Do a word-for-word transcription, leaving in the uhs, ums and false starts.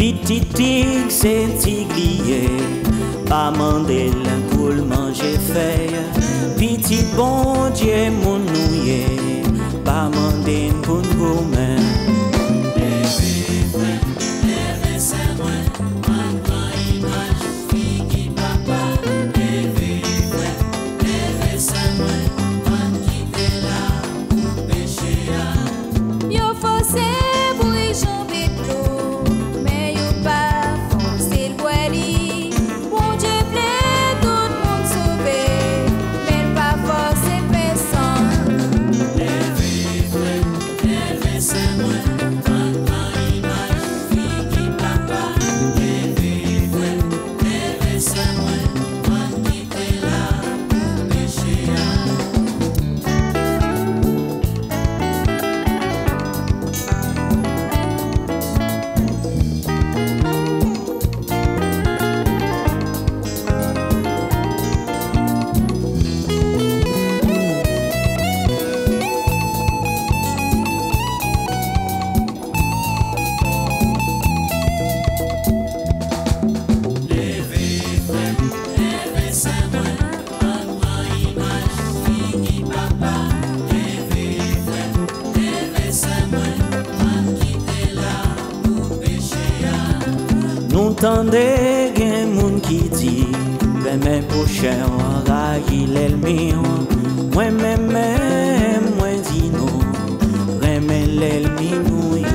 Pitit tig se tig li ye, pa mande l pou l manje fèy. Pitit Bondye moun nou ye, pa mande n pou n goumen. Leve frè, leve sè mwen, ann pran imaj figi papa. Leve frè, leve sè mwen, ann kite la pou peche a. Yo fòse bouyi janbe dlo, men yo pa fòse l bwè li. Bondye vle tout moun sove, men l pa fòse pèsonn. Leve frè, leve sè mwen, ann pran imaj figi papa. Leve frè, leve sè mwen, ann kite la pou peche a. Leve frè, leve sè mwen, ann pran imaj figi papa. Leve frè, leve sè mwen, ann kite la pou peche a. Nou tande gen moun ki di, renmen pwochen w, rayi lènmi w. Mwen menm, mwen di nou, renmen lènmi nou yo.